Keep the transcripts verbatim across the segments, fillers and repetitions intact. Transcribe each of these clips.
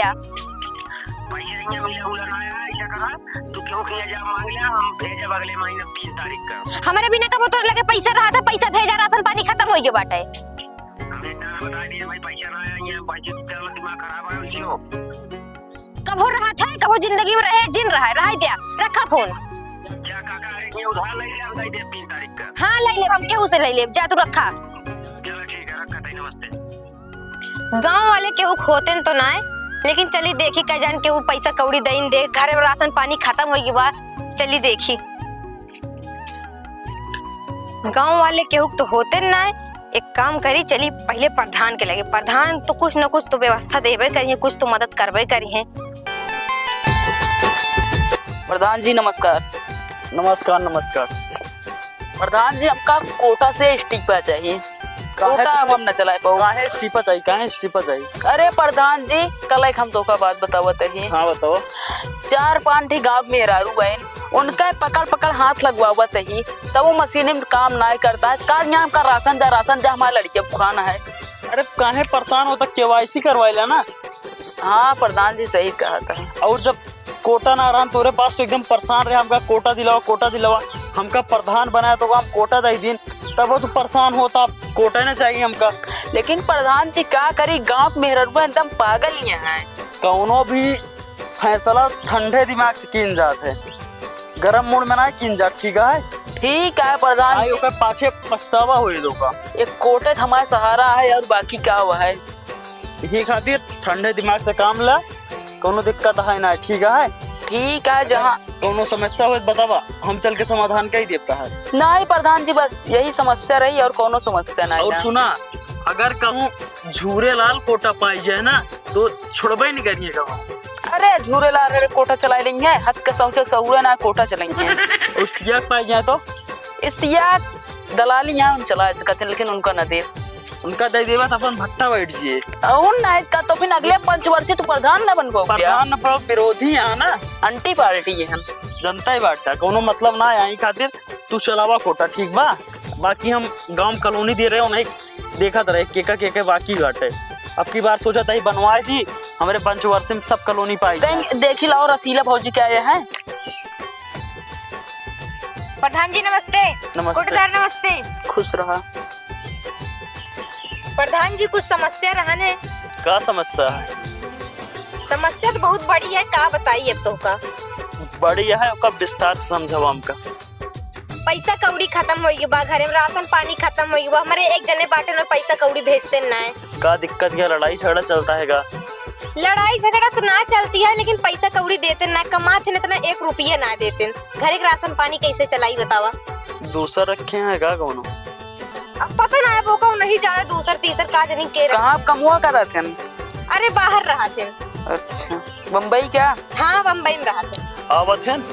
पैसा इहाँ मिला उला ना है, ऐसा करा, तू केहू के इहाँ जा माँग ले, हम भेजब अगले महीना तीन तारीख का। हमरे बिना कबो तोर लगे पैसा रहत है, पैसा भेजा, राशन पानी खतम होइ गयो बाटे। हम एक दाना बता दिए भाई, पैसा ना आया, यहाँ पैसे तेरा दिमाग खराब है, उसी हो। कबो रहत है, कबो जिंदगी में रहे, जिन रहा है, रहा द्या, रखा फोन। क्या काका, अरे ये उधार ले ले, हम दे दे तीन तारीख का। हाँ, ले ले, हम केहू से ले ले, जा तू रखा। चलो ठीक है, रखा ताई, नमस्ते। गाँव वाले केहू होतेन तो नाय, लेकिन चली देखी, का जान केहू पैसा कौड़ी दइन दे, घरे में राशन पानी खतम होइ गवा, चली देखी। गाँव वाले केहू तो होते ना, एक काम करी, चली पहिले प्रधान के लगे। प्रधान तो कुछ न कुछ तो व्यवस्था देबे करिहे, कुछ तो मदद करबे करिहे। प्रधान जी नमस्कार। नमस्कार, नमस्कार। प्रधान जी, हमका कोटा से इस्तीफा चाहिए। काहे कोटा हम, हम न चलाए पाऊ। काहे इस्तीफा चाहिए? काहे इस्तीफा चाहिए? अरे प्रधान जी, कल एक हम तोका बात बतावत ही। हाँ, बताओ। चार पाँच ठी गाँव मेहरारू बहन, उनका पकड़ पकड़ हाथ लगवावत ही, तब वो मशीन में काम नाय करता है। का यहाँ हमका राशन द्या, राशन द्या, हमारे लड़के भुखान है। अरे काहे परेशान होता, केवाईसी करवाइला ना। हाँ प्रधान जी, सही कहा था। और जब कोटा ना रहन तोरे पास तो एकदम परेशान रहे, हमका कोटा दिलावा, कोटा दिलावा, हमका प्रधान बनाया तो हम कोटा दे दिन, तब वो तो परेशान होता, कोटा ना चाहिए हमका। लेकिन प्रधान जी का करी, गाँव के मेहररुआ एकदम पागल ही है। कौनो भी फैसला ठंडे दिमाग से कीन जात है, गरम मूड में ना कीन जात, ठीक है? ठीक है प्रधान आई जी। ओकर पाछे पछतावा होई लोग का। एक कोटे त हमारा सहारा है और बाकी का हुआ है? यही खातिर ठंडे दिमाग से काम ला, कौनो दिक्कत है ना, ठीक है? ठीक है, अगर जहाँ कौनो समस्या होई त बतावा, हम चल के समाधान कर देब कहा। नहीं प्रधान जी, बस यही समस्या रही और कौनो समस्या नहीं और ना। सुना, अगर कहूँ झूरे लाल कोटा पाई जाए ना, तो छोड़बे नहीं करिए गाँव। अरे झूरे लाल रे कोटा चलाए लेंगे, हद के सौचे सौरे ना कोटा चलेंगे। उस्तियाक पाई जाए तो? इस्तियाक दलाली यहाँ हम चला सकते हैं, लेकिन उनका ना दे। उनका दे देबा तो अपन भट्टा बैठ जिए। और ना का तो फिर अगले पंचवर्षीय तो प्रधान ना बनबो क्या? प्रधान ना बनो, विरोधी यहाँ ना। Anti party है हम। जनता ही बांटता, कोनो मतलब ना है यहीं खातिर। तू चलावा कोटा, ठीक बा? बाकी हम गांव कॉलोनी दे रहे हो, नहीं देखत रहे केका केके बाकी बाटे। अब की बार सोचा था बनवाए दी, हमरे पंचवर्षीय में सब कॉलोनी पाई जाए। देख-, देखी लाओ रसीला भौजी क्या ये है। प्रधान जी नमस्ते। नमस्ते। कोटेदार नमस्ते। खुश रहा। प्रधान जी कुछ समस्या रहन है। का समस्या है? समस्या तो बहुत बड़ी है, का बताई अब तोहका। बड़ी है, ओका विस्तार से समझावा हमका। पैसा कौड़ी खतम होइ गवा, घरे में राशन पानी खतम होइ गवा, हमरे एक जने बाटेन और पैसा कौड़ी भेजतेन नाय। का दिक्कत, क्या लड़ाई झगड़ा चलता है का? लड़ाई झगड़ा तो ना चलती है, लेकिन पैसा कौड़ी देतेन ना, कमात है ना, इतना एक रुपया ना देतेन। घरे के राशन पानी कैसे चलाई बतावा? दूसर रखे हैं का कौनो? अब पता ना है, वो कहूँ नहीं जाने, दूसर तीसर का जनी के रहे। कहाँ कमुआ करत हन? अरे बाहर रहत हन। अच्छा, बम्बई क्या? हाँ, बम्बई में रहत हन। आवत हन?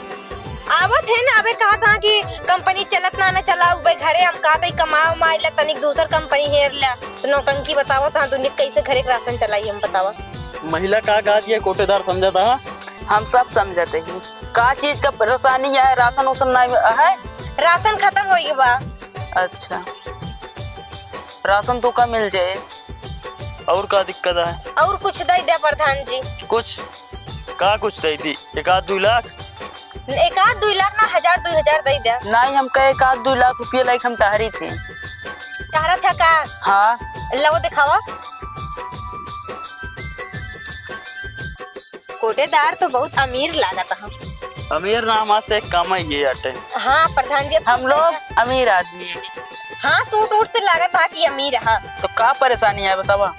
आवत हन, अबे कहत हाँ कि कंपनी चलत ना, ना चलाऊ बे घरे। हम कहत हई कमाओ माई ला, तनिक दूसर कंपनी हेर ला। तो नौटंकी बतावत हाँ, दुनिया कैसे घरे के राशन चलाई हम बतावा। महिला का कहत ये कोटेदार समझत हा? हम सब समझत ही। का चीज का परेशानी है? राशन उसन नहीं है? राशन खतम होइ गवा। अच्छा, राशन तो का मिल जाए। और का दिक्कत है? और कुछ दे दे प्रधान जी। कुछ? का कुछ दे दी? एक आध दुई लाख? एक आध दुई लाख ना, हजार दुई हजार दे दे। नहीं, हमका एक आध दुई लाख रुपया लाइक हम टहरी थे। टहरा था का? हाँ। लाओ दिखावा। कोटेदार तो बहुत अमीर लागत ह। अमीर ना, हमार से कम ही है अटे। हाँ प्रधान जी, अब हम कुछ लोग नहीं है। अमीर आदमी है। हाँ, सूट वूट से लागत ह कि अमीर ह। तो का परेशानी है बतावा?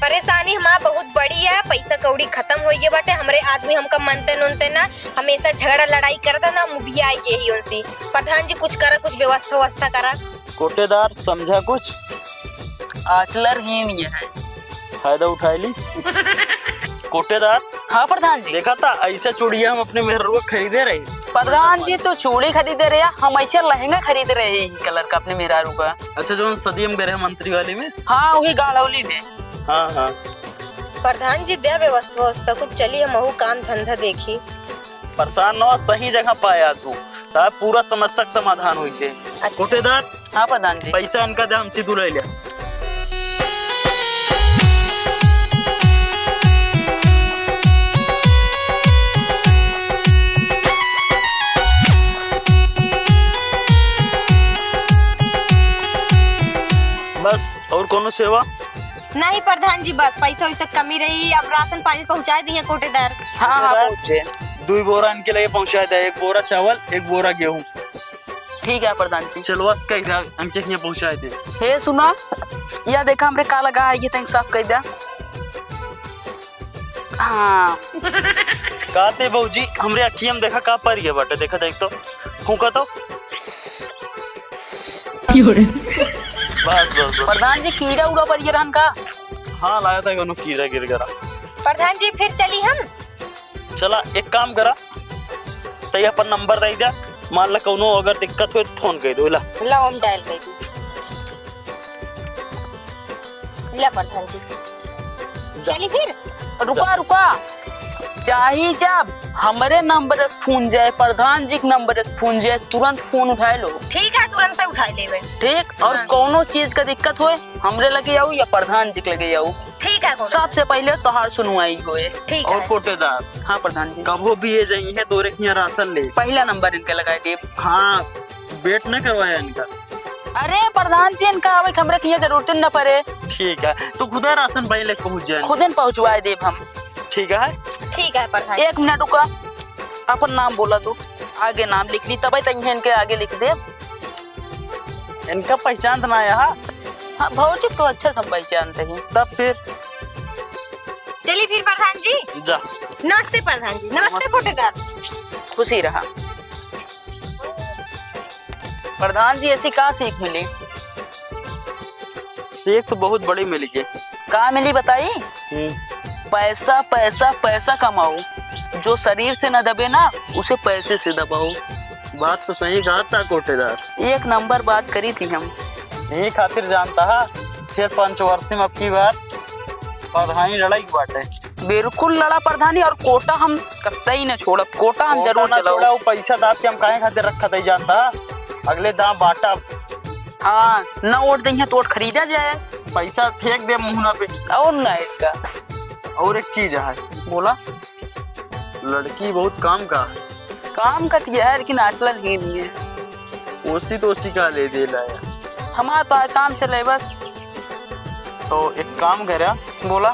परेशानी हमार बहुत बड़ी है, पैसा कौड़ी खतम होइ गए बाटे, हमरे आदमी हमका मनते नोनते ना, हमेशा झगड़ा लड़ाई करता ना, मुबिया आई गई उनसे। प्रधान जी कुछ करा, कुछ व्यवस्था व्यवस्था करा। कोटेदार समझा कुछ? आचलर हीन ये है। फायदा उठाए ली। कोटेदार। हाँ प्रधान जी। देखा था ऐसा चूड़िया हम अपने मेहरारू का खरीदे रहे। प्रधान जी तो चूड़ी खरीदे रहे, हम ऐसे लहंगा खरीद रहे ही कलर का अपने मेहरारू का। अच्छा, जो सदीम गृह मंत्री वाली में? हाँ, वही गाड़ौली में। हाँ, हाँ। प्रधान जी दे व्यवस्था व्यवस्था कुछ चली, हम अहू काम धंधा देखी। परेशान न हो, सही जगह पाया तू, ता पूरा समस्या का समाधान होई छे। अच्छा। कोटेदार, हाँ प्रधान जी। पैसा इनका दे, हमसे तू ले ले। और कोनो सेवा? नहीं प्रधान जी, बस पैसा वैसा कमी रही, अब राशन पानी पहुँचाए दिहे कोटेदार। हाँ, हाँ, कोटेदार, पहुँचे। दुई बोरा इनके लगे पहुँचाए दे, एक बोरा चावल, एक बोरा गेहूँ। ठीक है प्रधान जी। चलो, बस कह दे, इनके हियाँ पहुँचाए दे। हे सुना, या देखा हमरे का लगा है, ये तंग साफ कर दे। हाँ। कहते भौजी, हमरे अखिया में देखा का पड़ गया बाटे, देखा देख तो, फूंका तो। क्यों रे? बस, बस, बस। प्रधान जी, कीड़ा उड़ा पड़ गया रहन का? हाँ, लाया था कोनो कीड़ा गिर गया। प्रधान जी, फिर चली हम? चला, एक काम करा, तई अपन नंबर दे दिया, मान ला कौनो अगर दिक्कत होए तो फोन कर दो, ला। ला, हम डायल कर दी। ला प्रधान जी। जा। चली फिर? रुका, जा। रुका। चाही जब हमरे नंबर से फोन जाए, प्रधान जी के नंबर से फोन जाए, तुरंत फोन उठाए लो। ठीक है, तुरंत उठाए लेबे। ठीक, और हाँ। कौनो चीज का दिक्कत होए, हमरे लगे आओ या प्रधान जी के लगे आओ। ठीक है, कोटेदार। सबसे पहले तोहार सुनवाई होए। ठीक और है। कोटेदार। हाँ प्रधान जी। कबो भी ये जाई है, तोरे हियाँ राशन ले। पहला नंबर इनके लगाए देब। हाँ, वेट न करवाया इनका। अरे प्रधान जी, इनका आवे के हमरे के ये जरूरत न पड़े। ठीक है, तू खुदे राशन पहले पहुँच जाए। खुदे न पहुँचवाए देब हम। ठीक है। ठीक है प्रधान। एक मिनट रुका, अपन नाम बोला तू, आगे नाम लिख ली, तबे तो इनके आगे लिख देब। इनका पहचान तो ना है, हाँ? हाँ, भौजी तो अच्छा सब पहचानते हैं। तब फिर? चली फिर प्रधान जी। जा। नमस्ते प्रधान जी, नमस्ते नमस्ते। कोटेदार। खुशी रहा। प्रधान जी, ऐसी का सीख मिली? सीख तो बहुत बड़ी मिली के। का मिली बताई? हम्म। पैसा, पैसा, पैसा कमाओ। जो शरीर से न दबे ना, उसे पैसे से दबाओ। बात तो सही कहा था कोटेदार। एक नंबर बात करी थी हम। यही खातिर जानता हा, फिर पंचवर्षी में अब की बार प्रधानी लड़ाई की बाटे। बिल्कुल लड़ा प्रधानी, और कोटा हम कतई न छोड़ब, कोटा हम कोटा जरूर ना चलाओ। छोड़ा, वो पैसा दाब के हम काहे खातिर रखा था जानता हा? अगले दाम बांटा। हाँ, न वोट देंगे तो वोट खरीदा जाए। पैसा फेंक दे मुहना पे। और ना इसका। और एक चीज है। बोला। लड़की बहुत काम का है। काम का तो है, लेकिन आजकल ही नहीं है। ओसी तो ओसी का ले दे लाया। हमारा तो आज काम चले बस। तो एक काम करा। बोला।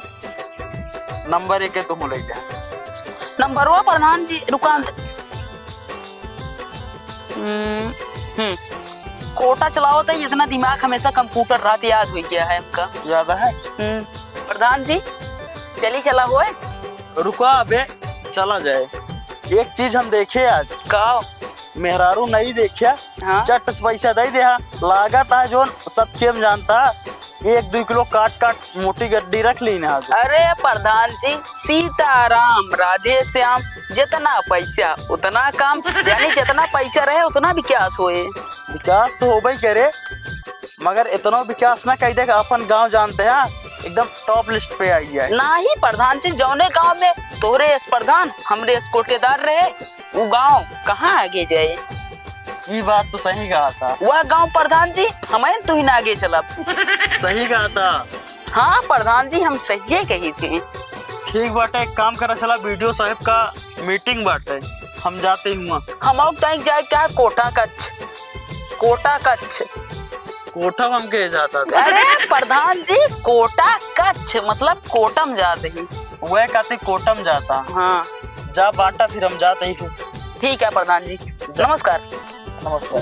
नंबर एक है, तुम ले जा। नंबरवा प्रधान जी, रुका हम त-, हम्म, हम्म। कोटा चलाओ तो इतना दिमाग हमेशा कंप्यूटर रात याद हो गया है हमका। याद है? हम्म। प्रधान जी, चली चला होए। रुका अबे, चला जाए। एक चीज हम देखे आज। का? मेहरारू नहीं देखा, हाँ? चट से पैसा दे दे, हाँ। लागत आज जोन सब खेम जानता, एक दुई किलो काट काट मोटी गड्डी रख ली ना आज। अरे प्रधान जी, सीताराम, राधे श्याम, जितना पैसा उतना काम, यानी जितना पैसा रहे उतना विकास होए। विकास तो होबे करे, मगर इतनो विकास ना कई दे कि अपन गांव जानते हैं, एकदम टॉप लिस्ट पे आई है। नाही प्रधान जी, जौने गांव में तोहरे यस प्रधान, हमरे यस कोटेदार रहे, वो गांव कहाँ आगे जाए? ई बात तो सही कहा था। वह गांव प्रधान जी, हमें तू ही ना आगे चलब। सही कहा था। हाँ प्रधान जी, हम सही कही थी। ठीक बाटे, एक काम करा, चला बीडीओ साहब का मीटिंग बाटे, हम जाते हुआ। हम और कहीं जाए क्या? कोटा कच्छ, कोटा कच्छ। कोटा हमके जाता था। अरे प्रधान जी, कोटा कच्छ मतलब कोटम जात ही। वह कहते कोटम जाता। हाँ। जा बांटा, फिर हम जाते ही। ठीक है प्रधान जी, जा। नमस्कार। नमस्कार।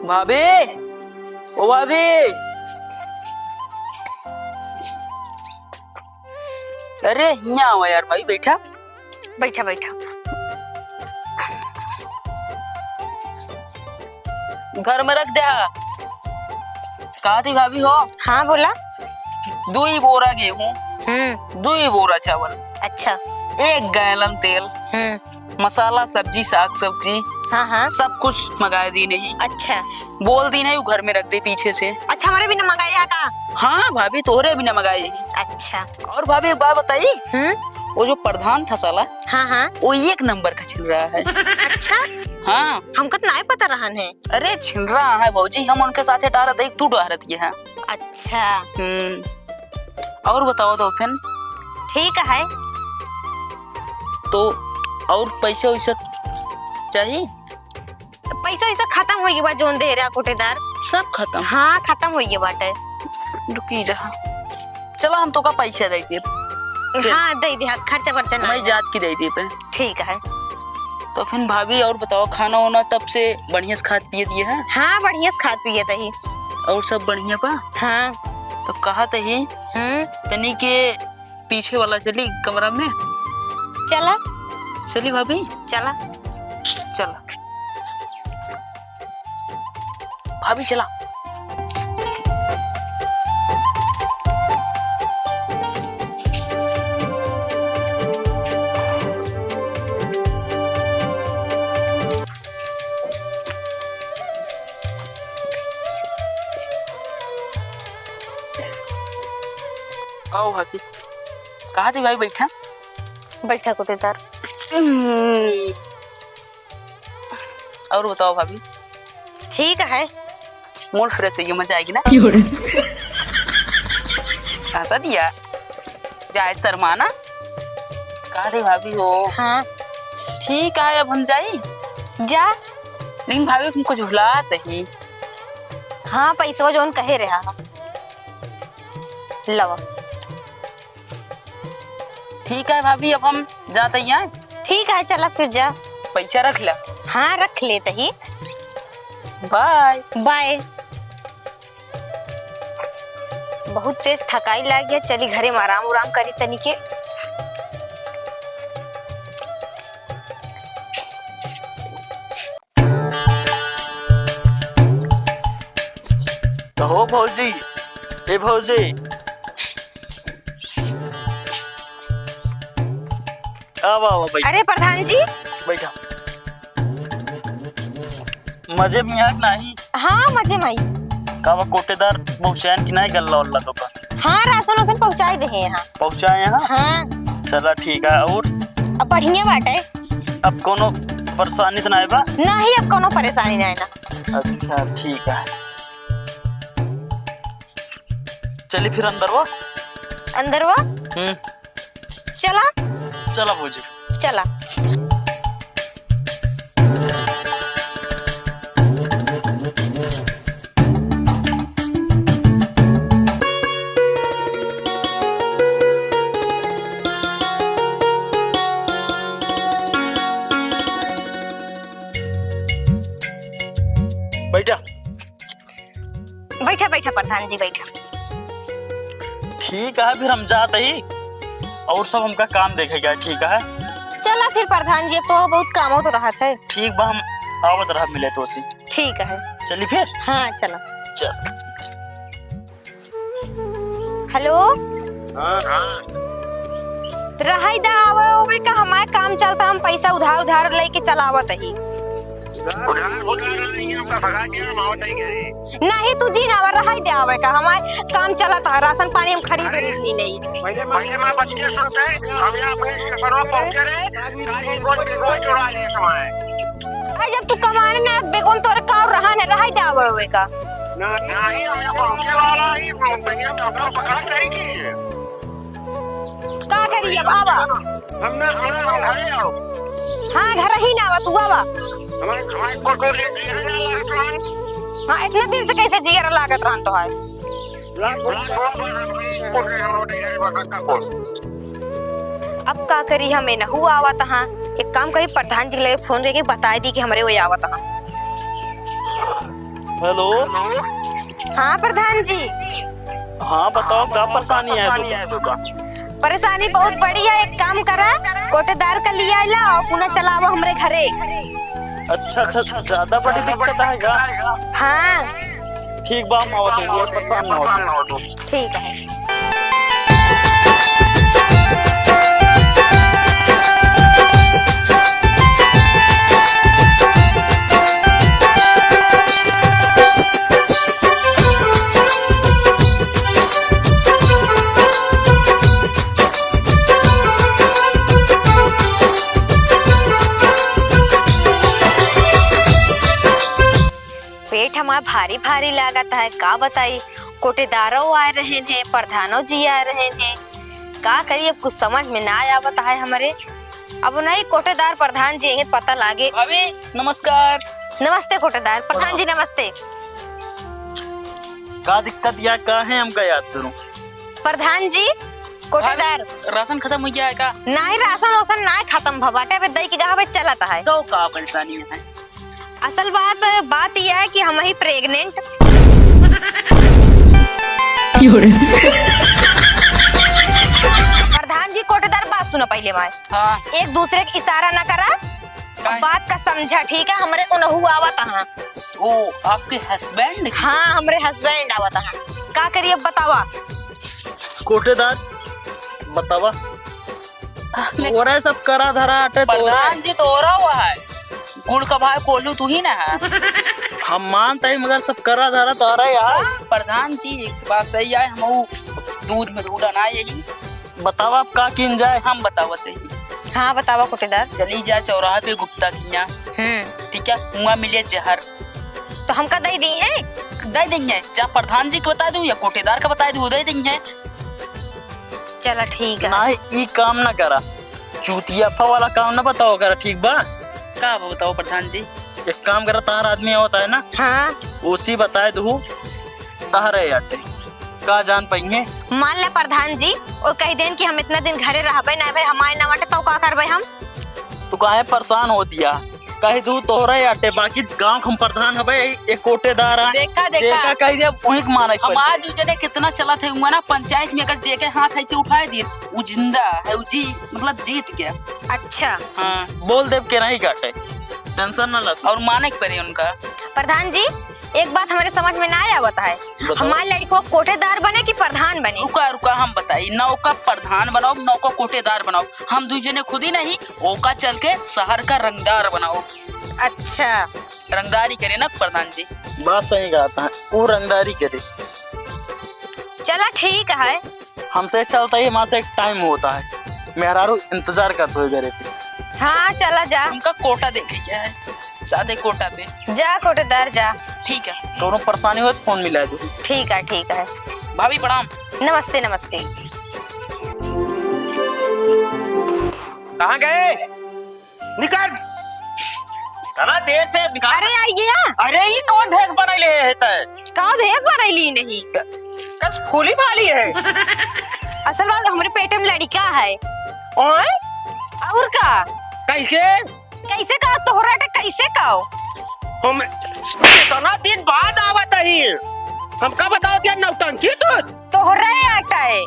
भाभी, ओ भाभी। अरे हियाँ आवा यार भाई, बैठा। बैठा, बैठा। घर में रख दे। कहा थी भाभी हो? हाँ, बोला। दुई बोरा गेहूं, हम्म। दुई बोरा चावल, अच्छा। एक गैलन तेल, हम्म। मसाला, सब्जी, साग सब्जी, हाँ, हाँ। सब कुछ मंगाए दी नहीं। अच्छा। बोल दी नहीं, वो घर में रख दे पीछे से। अच्छा, हमारे भी ना मंगाया का? हाँ भाभी, तोहरे भी ना मंगाए। अच्छा। और भाभी, एक बात बताई, हम्म? वो जो प्रधान था साला, हाँ, हाँ। वो एक नंबर का छिनरा है। अच्छा? हाँ। हमका तो नाय पता रहन है। अरे छिनरा है भौजी, हम उनके साथे डारत है, तू डारत ये है। अच्छा। हम्म। और बताओ तो फिर। ठीक है। तो और पैसा वैसा चाहिए? पैसा वैसा खतम होइ गवा, जौन दे रहा कोटेदार। सब खतम? हाँ, खतम होइ गवा बाटे। रुकी जा। चला, हम तोका पैसा दे देब। हाँ, दे दे, हाँ, खर्चा बर्चा ना मैं है। जात की दे देब। ठीक है। तो फिर भाभी, और बताओ, खाना वाना तब से बढ़िया से खात पियत ही है? हाँ, बढ़िया से खात पियत ही। और सब बढ़िया बा? हाँ। तो कहत ही, हम्म। तनी के पीछे वाला चली कमरा में। चला। चली भाभी? चला। चला। भाभी चला। आओ भाभी। कहाँ थी भाई, बैठा? बैठा कोटेदार। हम्म। और बताओ भाभी। ठीक है। Mood fresh होइए, मजा आएगी ना। क्यों रे? हंसा दिया। जाए शर्माना। का रे भाभी हो? हाँ। ठीक है, अब हम जाई? जा। लेकिन भाभी, हम कुछ भुलात ही। हाँ, पैसवा जौन कहे रहा। लवा। ठीक है भाभी, अब हम जात ही हैं। ठीक है, चला फिर जा। पैसा रख ले। हाँ, रख लेत ही। Bye। Bye। बहुत तेज थकाई लाग गया, चली घरे में आराम उराम करी तनी के। कहो भौजी, ए भौजी, आवा, आवा, बैठ। अरे प्रधान जी। बैठा। मजे में आया कि नाही? हाँ, मजे में आई। का बा, कोटेदार पहुँचायन कि नाही गल्ला उल्ला तोका? हाँ, राशन उसन पहुँचाई दे हैं यहाँ। पहुँचाए हैं? हाँ। चला ठीक है। और? अब बढ़िया बाटे। अब कोनो परेशानी तो नाही बा? नाही, अब कोनो परेशानी नाही ना। अच्छा, ठीक है। चली फिर अंदरवा। अंदरवा? हम्म। चला। चला भौजी। चला। बैठा। बैठा, बैठा प्रधान जी, बैठा। ठीक है, फिर हम जात ही, और सब हमका काम देखे गया, ठीक है? चला फिर प्रधान जी, अब तो बहुत काम हो तो रहत है। ठीक बा, हम आवत रहा मिले तो सी। ठीक है। चली फिर? हाँ, चला। चल। हेलो। हाँ। रहाई दा आवे, ओवे का हमार काम चलता, हम पैसा उधार उधार लेके चलावत ही। उधार, उधार नहीं, हमका भगा के हम आवत ही गए। नहीं, तू जी ना आवा, रहाई दे आवे का, हमार काम चलत है, राशन पानी हम खरीद अरे, खरीद ली नहीं। पहले माँ, पहले माँ बतिया सुनते, हम यहाँ अपने स्टेशनवा पहुँचे रहे, गाड़ी कौन बेगोई चुरा लिए समय। अरे जब तू कमाने ना बेगोन तोरे का रहा ना, रहाई दे आवे ओवे का। ना, नहीं, हम यहाँ पहुँचे वाला ही, भैया, हम आपको पकड़ नहीं की। का करी अब, आवा। हम ना, हम ना, हम घरे आओ। हाँ, घर ही ना आवा, तू आवा। हमारे, हमारे को तो ले जिया ना लागत रहन। हाँ, इतना दिन से कैसे जियर लागत रहन तो है? लाग, लाग, लाग, लाग, लाग, लाग, लाग, लाग, लाग, लाग, लाग, लाग, अब का करी, हम एनहू आवत हाँ। एक काम करी, प्रधान जी के लगे फोन करके बताई दी कि हमरे वो आवत हाँ। हेलो। हाँ प्रधान जी। हाँ बताओ, का परेशानी है तोका? परेशानी बहुत बड़ी है, एक काम करा, कोटेदार का लिया आइला और पुनः चलावा हमरे घरे। अच्छा अच्छा, ज्यादा बड़ी दिक्कत है का? हाँ। ठीक बा, हम आवत हई, परेशान ना हो। ठीक है। पेट हमार भारी भारी लागत है, का बताई, कोटेदारो आए रहेन है, प्रधानो जी आए रहेन है, का करी, अब कुछ समझ में ना आवत है हमरे। अब नहीं कोटेदार प्रधान जी यहीं पता लागे। भाभी, नमस्कार। नमस्ते कोटेदार। प्रधान जी, नमस्ते। का दिक्कत या का है, हमका याद करूं। प्रधान जी, कोटेदार। अरे, राशन खतम होइ गया है का? नाहीं, राशन ओसन नाहीं खतम भवा बाटे, अबे दई के गहा पे चलत है। तो का परेशानी है? असल बात, बात यह है कि हम ही pregnant। क्यों रे? प्रधान जी, कोटेदार, बात सुनो पहिले हमार। हाँ। एक दूसरे के इशारा ना करा। काहे? बात का समझा, ठीक है? हमरे उनहू आवत हाँ। ओ, आपके husband? हाँ, हमरे husband आवत हाँ। का करी अब बतावा? कोटेदार, बतावा। तोरे सब करा धरा अटे तोरे। प्रधान जी, तोरा हुआ है। गुड़ का भाई कोल्हू तू ही ना है। हम मानत ही, मगर सब करा धरा तोरे यार। प्रधान जी, एक बात सही है, हम वो दूध में दूध ना यही। बतावा, अब का कीन जाए? हम बतावत ही। हाँ, बतावा कोटेदार। चली जा चौराहा पे गुप्ता किया। हम्म। ठीक है, हुआ मिले जहर। तो हमका दे दी है? दे दी है। जा प्रधान जी के बताइ दू या कोटेदार का बताइ दू, दे दी है। चला ठीक है। नाहीं, ई काम ना करा, चूतियाफा वाला काम ना बताओ करा, ठीक बा? का बताओ प्रधान जी? एक काम करा, तार आदमी होता है ना, हाँ। उसी बताइ दू, तहरे अटे, का जान पाइहे? मान ले प्रधान जी, वो कह देन कि हम इतना दिन घरे रहबे ना भाई, हमारे ना बाटे तो का करबे हम? तू काहे परेशान होतिया? कहि दू तोहरे अटे, बाकी गाँव के हम प्रधान हबे, एक कोटेदार है। देखा, देखा। जेका कहि दे, वही के माने के पड़ी। हमार दू जने कितना चलत है, हुआ ना पंचायत में अगर जेके हाथ ऐसे उठाए दिए, वो जिंदा है, वो जी, मतलब जीत गया। अच्छा। हाँ। बोल देब के नहीं काटे, tension ना ला तू। और माने के पड़ी उनका। प्रधान जी, एक बात हमरे समझ में ना आवत है। बताओ। हमार लड़को कोटेदार बने कि प्रधान बने? रुका, रुका, हम बताई। ना ओका प्रधान बनाओ, ना ओका कोटेदार बनाओ। हम दुई जने खुद ही नहीं, ओका चल के शहर का रंगदार बनाओ। अच्छा। रंगदारी करे ना प्रधान जी। बात सही कहता है, वो रंगदारी करे। चला ठीक है। हमसे चलता ही वहाँ से time होता है, मेहरारू इंतजार करत होए घरे पे। हाँ, चला जा। हमका कोटा देखे क्या है, जा दे कोटा पे। जा कोटेदार जा। ठीक है। कौनो परेशानी हो तो फोन मिला दो। ठीक है, ठीक है। भाभी प्रणाम। नमस्ते, नमस्ते। कहाँ गए? निकल। इतना देर से निकाल। अरे, आई गया। अरे, ई कौन भेष बनैले है तै? का भेष बनैली नहीं? कस फूली भाली है। असल बात, हमरे पेट में लड़िका है। ओए? और का? कैसे? कैसे का? तोहरा के कैसे का? हम इतना दिन बाद आवत ही। हमका बताओ क्या नौटंकी तू? तोहरे आटा है।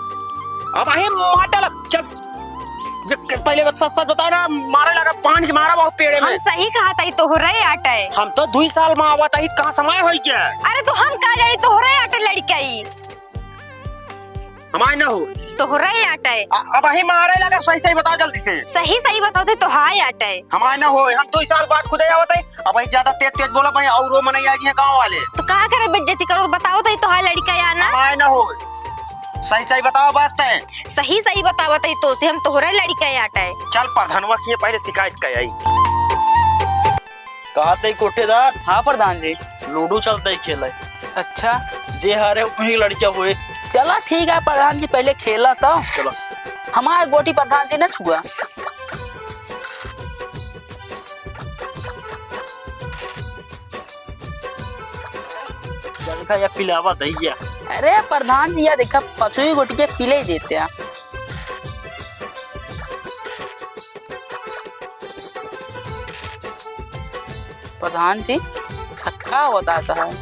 अब अही माटा लग, चल। जे क-, पहले बस सच, सच बताओ ना, मारे लगा, पान के मारा बहुत पेड़े में। हम सही कहा था, ई तोहरे आटा है। हम तो दुई साल में आवा था, ई कहाँ समय होई गया? अरे तो हम का जाई, तोहरे आटा लड़का ई। हमारे ना हो। तोहरे आटा है। अ-, अब अही मारे लगा, सही, सही बताओ जल्दी से। सही, सही बताओ तो तोहार आटा है। हमारे ना हो, हम दुई साल बाद खुदे आवत है। अब भाई ज्यादा तेज तेज बोला भाई, और वो मनई आ गए गाँव वाले। तो का करे बेइज्जती करो, बताओ तो, ई तोहार लड़का या ना? हमारे ना हो, सही सही बताओ बस तै। सही सही बतावत ही तो से, हम तोहरा लड़का या अटे। चल प्रधानवा किए पहले शिकायत कर आई। कहा थे कोठेदार? हाँ प्रधान जी। लूडो चलते ही खेले। अच्छा। जे हारे वही लड़का हुए। चला ठीक है प्रधान जी, पहले खेला तो। चलो। हमारे गोटी प्रधान जी ने छुआ। देखा या पिलावा दैया। अरे प्रधान जी, या देखा पचोई गोटी के पिले ही देते हैं। प्रधान जी, छक्का होता है।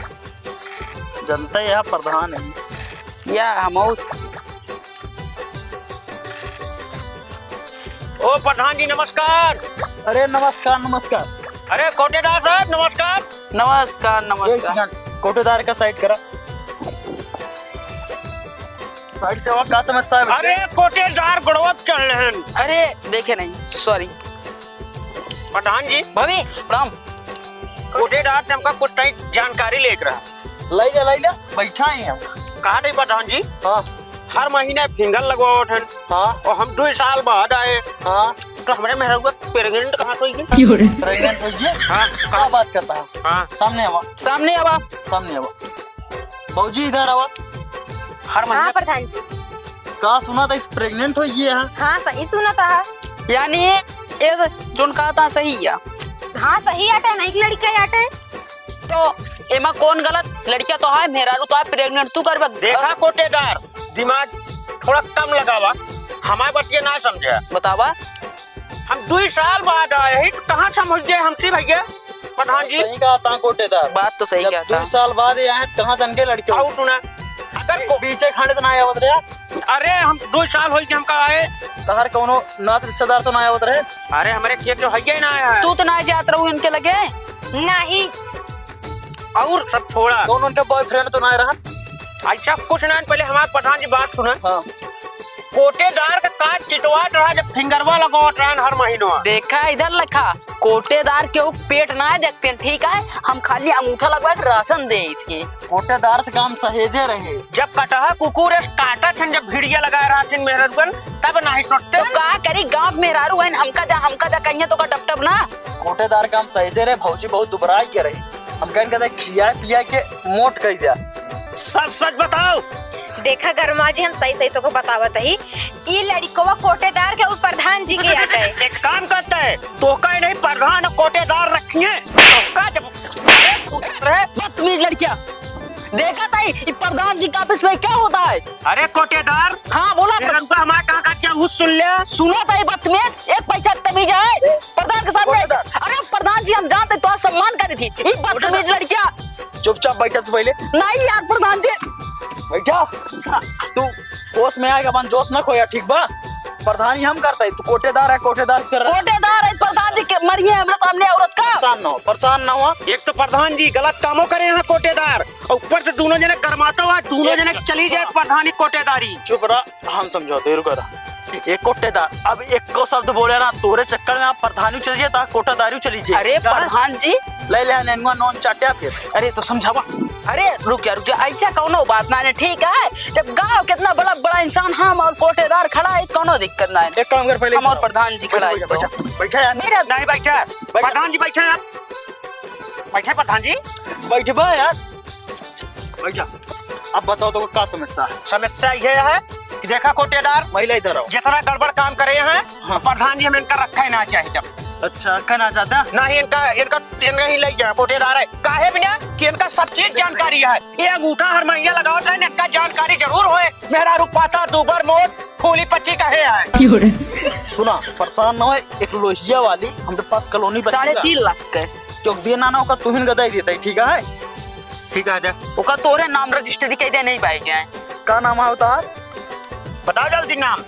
जनता यह प्रधान है। या हम ओ प्रधान जी नमस्कार। अरे नमस्कार, नमस्कार। अरे कोटेदार साहब नमस्कार। नमस्कार, नमस्कार। एक second, कोटेदार का side करा। Side से हुआ, का समस्या है बेटे? अरे कोटेदार गड़वत चल रहे हैं। अरे देखे नहीं, sorry। प्रधान जी। भाभी, प्रणाम। कोटेदार से हमका कुछ तनी जानकारी लेके रहा। लई ले, लई ले, बैठा ही हम। कहा थे प्रधान जी? हाँ। हर महीने finger लगवावत हन। हाँ। और हम दुई साल बाद आए। हाँ। तो हमरे मेहररुआ pregnant कहाँ से होई? क्यों रे? Pregnant होई है? हाँ, का कहाँ? बात करता है? हाँ। सामने आवा। सामने आवा। सामने आवा। बाबूजी, इधर आवा। हर महीने हाँ, प्रधान जी। का सुना था, pregnant होई है? हाँ, सही सुना था। यानी ये जोन कहा था सही है। हाँ, सही आटे, नहीं कि लड़का आटे। तो एमा कौन गलत? लड़का तो है, मेहरारू तो है, pregnant तू करबे। देखा कोटेदार, दिमाग थोड़ा कम लगावा, हमार बतिया ना समझे। बतावा। हम दुई साल बाद आए ही, तो कहाँ समझ गए हमसे भैया, प्रधान जी? सही कहा था कोटेदार। बात तो सही जब कहा था। दुई साल बाद ये आए, तो कहाँ से इनके लड़के? आओ सुना, अगर को- पीछे खंड ना आवत रहे। अरे, हम दुई साल होई के हमका आए। तहर कौनो नात रिश्तेदार तो ना आवत रहे? अरे, हमरे खेत जो है ही ना आया है। तू तो ना जात रहू इनके लगे? नहीं। और सब छोड़ा। कौन उनके boyfriend तो ना रहन? ऐसा कुछ ना, पहले हमार प्रधान जी बात सुना। हाँ। कोटेदार का काज चितवात रहा, जब फिंगरवा लगावत रहन हर महीनवा। देखा इधर लखा, कोटेदार केहू पेट ना देखते हैं, ठीक है? हम खाली अंगूठा लगवा के राशन दे थे। कोटेदार से काम सहेजे रहे। जब कटहा कुकुर एस काटत हन, जब भिड़िया लगाए रहथिन मेहररुअन, तब नाही सोचते। तो का करी, गाँव के मेहरारू हन, हमका जा, हमका जा कहिए तो का टपटप ना। कोटेदार काम सहेजे रहे, भौजी बहुत दुबराई के रही। हम कहन कहते खिया पिया के मोट कई दिया। सच सच बताओ। देखा गरमा जी, हम सही सही तोको बतावत ही, ई लड़िकवा कोटेदार के और प्रधान जी के आटे। एक काम करते हैं, तोका ही नहीं प्रधान कोटेदार रखिए। तोका जब, अरे, अरे, बदतमीज लड़किया, देखा ताई, ई प्रधान जी का ऑफिस में क्या होता है? अरे कोटेदार। हाँ, बोला। मेरा रुका, हमारा कहाँ का क्या हुस सुन ले? सुनो ताई बदतमीज, एक पैसा तमीज है प्रधान के सामने। कोटेदार। अरे प्रधान जी, हम जानते तो आज सम्मान करी थी। ई बदतमीज कोटेदार। लड़किया। चुपचाप बैठा तू पहले। नहीं यार प्रधान जी। बैठा। तू होश में आएगा, अपन जोश ना खोया, ठीक बा? प्रधानी हम करता है, तू कोटेदार है, कोटेदार कर रहा है। कोटेदार है प्रधान जी के, मरिए हमरा सामने औरत का। परेशान ना हो, परेशान ना हो। एक तो प्रधान जी गलत कामों करे यहाँ कोटेदार, और ऊपर से दोनों जने गरमाता हुआ, दोनों एक जने सेकंड। चली जाए प्रधानी कोटेदारी। चुप रहा, हम समझौते, रुका रहा। एक कोटेदार, अब एक को शब्द बोले ना, तोरे चक्कर में आप प्रधानी चली जाए, ता कोटेदारी चली जाए। अरे का? प्रधान जी। ले ले, नेनुआ नॉन चाट्या फिर। अरे तो समझावा। अरे रुक जा, रुक जा, ऐसा कौनो बात ना है, ठीक है? जब गाँव कितना बड़ा बड़ा इंसान हम और कोटेदार खड़ा है, कौनो दिक्कत ना है। एक काम कर, पहले हम और बैठो। प्रधान जी खड़ा बैठो, है बैठो, तो। बैठो, बैठो यार। मेरा नहीं बैठा, बैठो। प्रधान जी बैठा यार। बैठा प्रधान जी। बैठबा यार। बैठा। अब बताओ तो का समस्या है? समस्या ये है कि देखा कोटेदार, महिला इधर आओ। जितना गड़बड़ काम करे हैं, हाँ। प्रधान जी हम इनका रखा ही ना चाहे जब। अच्छा, रखा ना चाहता? नहीं, इनका, इनका, इनका ही ले जाए, कोटेदार है। काहे बिना कि इनका सब चीज जानकारी है। ये अंगूठा हर महीने लगावत रहे, इनका जानकारी जरूर होए। मेहरारू पातर, दूबर मोट, फूली पच्ची कहे है। सुना, परेशान ना होए, एक लोहिया वाली हमरे पास कॉलोनी बची साढ़े बा। तीन लाख के। चौक दिए ना, ना, ओका तुहिन गदाई देता है, ठीक है? ठीक है, दे। ओका तोरे नाम रजिस्ट्री कई दे नहीं पाए जाए। का नाम है उतार? बताओ जल्दी नाम।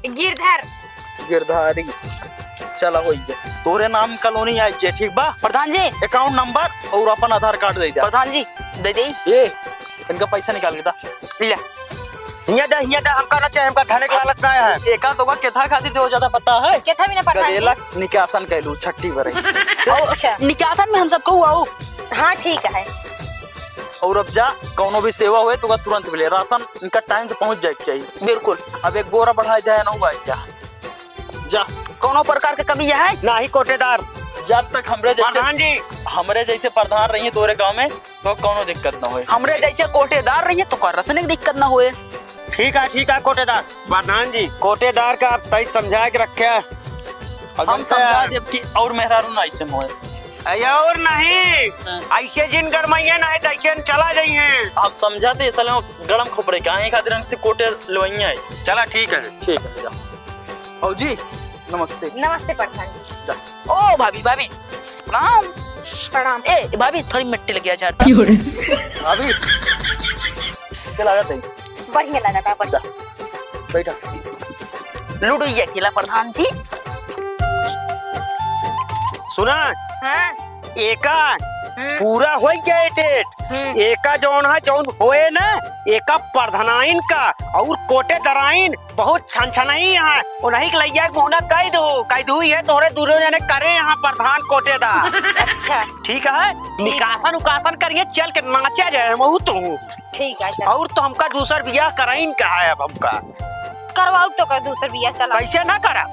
गिरधर। गिरधारी। चला होई गया। तोरे नाम कॉलोनी आई जे, ठीक बा? प्रधान जी। अकाउंट नंबर और अपन आधार कार्ड दे दे। प्रधान जी, दे दे। ए, इनका पैसा निकाल के दा। ले। हियाँ दे, हियाँ दे, हमका ना चाहे, हमका धने के लालच ना है। एका तो केथा खातिर देवो ज्यादा पता है? केथा भी ना प्रधान जी। गदेला निकासन कैलू छठी बरई। अच्छा। निकासन में हम सबको आओ। हाँ, ठीक है। और अब जा, कौनो भी सेवा होए तो तुरंत मिले। राशन इनका टाइम से पहुँच जाए के चाहिए। बिल्कुल। अब एक बोरा बढ़ाए जाए ना हुआ क्या? जा। कौनो प्रकार के कमी है? नाही कोटेदार। जब तक हमरे जैसे प्रधान जी। हमरे जैसे प्रधान रहिए तोरे गाँव में, तो कौनो दिक्कत ना होए। हमरे जैसे कोटेदार रहिए, तो का रसने की दिक्कत ना होए। ठीक है, ठीक है कोटेदार। प्रधान जी, कोटेदार का आप सही समझा के रखे। हम समझा देब कि और मेहरारू ना ऐसे होए। अरे और नहीं, हाँ। ऐसे जिन गरमैया ना है, तो ऐसे चला जाइए। हम समझाते, साले गरम खोपड़े का, एक आदमी से कोटे लवैया है। चला, ठीक है। ठीक है, जा। भौजी, नमस्ते। नमस्ते प्रधान जी। जा। ओ भाभी, भाभी, प्रणाम। प्रणाम। ए, भाभी, थोड़ी मिट्टी लग गया झाड़। क्यों रे? भाभी, क्या लागत है? बढ़िया लागत है, बढ़िया। जा, बैठा। लूडो ये खेला प्रधान जी। सुना? हाँ। एका हम्म। पूरा होई गया डेट। हम्म। एका जौन है, जौन होए ना, एका प्रधानाइन का और कोटेदाराइन बहुत छन छनाई है। उन्हीं के लैया के मुहना कह दो, कह दो ये तोहरे दूनो जने करे यहाँ प्रधान कोटेदार। अच्छा। ठीक है, निकासन उकासन करिए, चल के नाचा जाए हम तू। ठीक है, चल। और तो हमका दूसर बियाह कराइन का है अब हमका। करवाओ तो का दूसर बियाह, चला। कैसे ना करा?